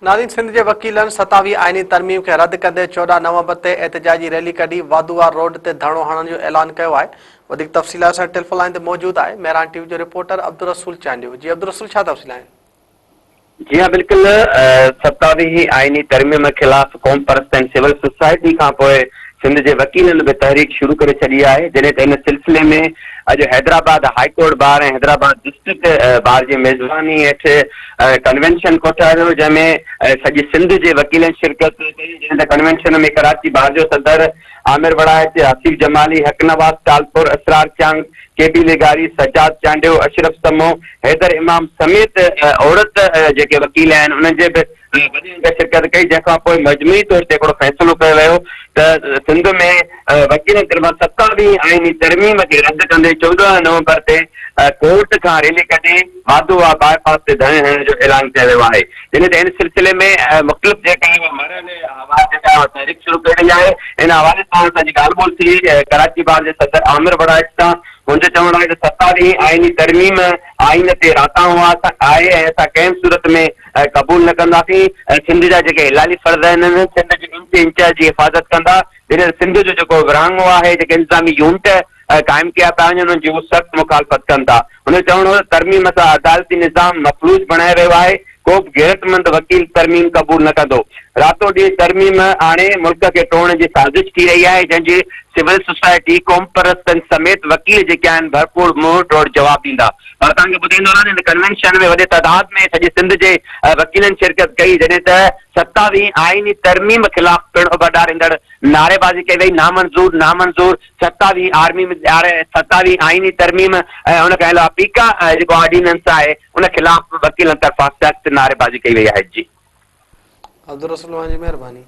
ناظرين سنڌ جي وڪيلن ستاويهه آئيني ترميم کي رد ڪندي 14 نومبر تي احتجاجي ريلي ڪڍي واڌووا روڊ تي ڌرڻو هڻڻ جو اعلان ڪيو آهي. وڌيڪ تفصيل لاء اسان ٽيليفون لائين تي موجود آهي مهراڻ ٽي وي جو رپورٽر عبدالرسول چانڊيو جي عبدالرسول ڇا تفصيل آهن؟ جي ها بلڪل ستاويهين آئيني ترميم خلاف قومپرست ۽ سول سوسائٽي کانپوء سنڌ جي وڪيلن به تحريڪ شروع ڪري ڇڏي آهي جڏهن ته ان سلسلي ۾ اڄ Hyderabad high court bar ۽ Hyderabad district bar جي ميزباني هيٺ ڪنوينشن ڪوٺايو ويو جنهن ۾ سڄي سنڌ جي وڪيلن شرڪت ڪئي جڏهن ته ڪنوينشن ۾ ڪراچي بار جو صدر عامر وڙائچ، حسيب جمالي، حق نواز ٽالپر، اسرار چانگ، ڪي بي لغاري، سجاد چانڊيو، اشرف سمون، حيدر امام سميت عورت جيڪي وڪيل آهن انهن جي به وڏي انگ شرڪت ڪئي جنهن کان پوء مجموعي طور تي هڪڙو فيصلو ڪيو ويو ته سنڌ ۾ وڪيلن طرفان ستاويهين آئيني ترميم کي رد ڪندي 14 نومبر تي ڪورٽ کان ريلي ڪڍي واڌو واهه باء پاس تي ڌرڻي هڻڻ جو اعلان ڪيو ويو آهي جڏهن ته ان سلسلي ۾ مختلف جيڪا مرحلي وار جيڪا تحريڪ شروع ڪئي وئي آهي ان حوالي سان اسان جي ڳالهه ٻولهه ٿي ڪراچي بار جي صدر عامر وڙائچ سان هن جو چوڻ آهي ته ستاويهين آئيني ترميم آئين تي راتاهون آهي ۽ اسان ڪنهن به صورت ۾ قبول نه ڪنداسين ۽ سنڌ جا جيڪي حلالي فرض آهن سنڌ جي انچ انچ جي حفاظت ڪندا جڏهن ته سنڌ جو جيڪو ورهاڱو آهي جيڪي انتظامي يونٽ قائم ڪيا پيا وڃن انهن جي هو سخت مخالفت ڪن ٿا هن جو چوڻ هو ته ترميم سان عدالتي نظام مفلوج بڻايو ويو آهي ڪو به غيرتمند وڪيل ترميم قبول نه ڪندو راتو ڏينهن ترميم آڻي ملڪ کي ٽوڙڻ جي سازش ٿي رهي آهي جنهن جي سول سوسائٽي قومپرستن سميت وڪيل جيڪي آهن ڀرپور منهن ٽوڙ جواب ڏيندا. پر توهان کي ٻڌائيندو هلان ته هن ڪنوينشن ۾ وڏي تعداد ۾ سڄي سنڌ جي وڪيلن شرڪت ڪئي جڏهن ته ستاويهين آئيني ترميم خلاف پڻ اڀ ڏاريندڙ نعريبازي ڪئي وئي نامنظور نامنظور ستاويهين آرمي ستاويهين آئيني ترميم ۽ ان کان علاوه پيڪا جيڪو آرڊيننس آهي ان خلاف به وڪيلن طرفان سخت نعريبازي ڪئي وئي آهي جي. عبدالرسول اوهان جي مهرباني.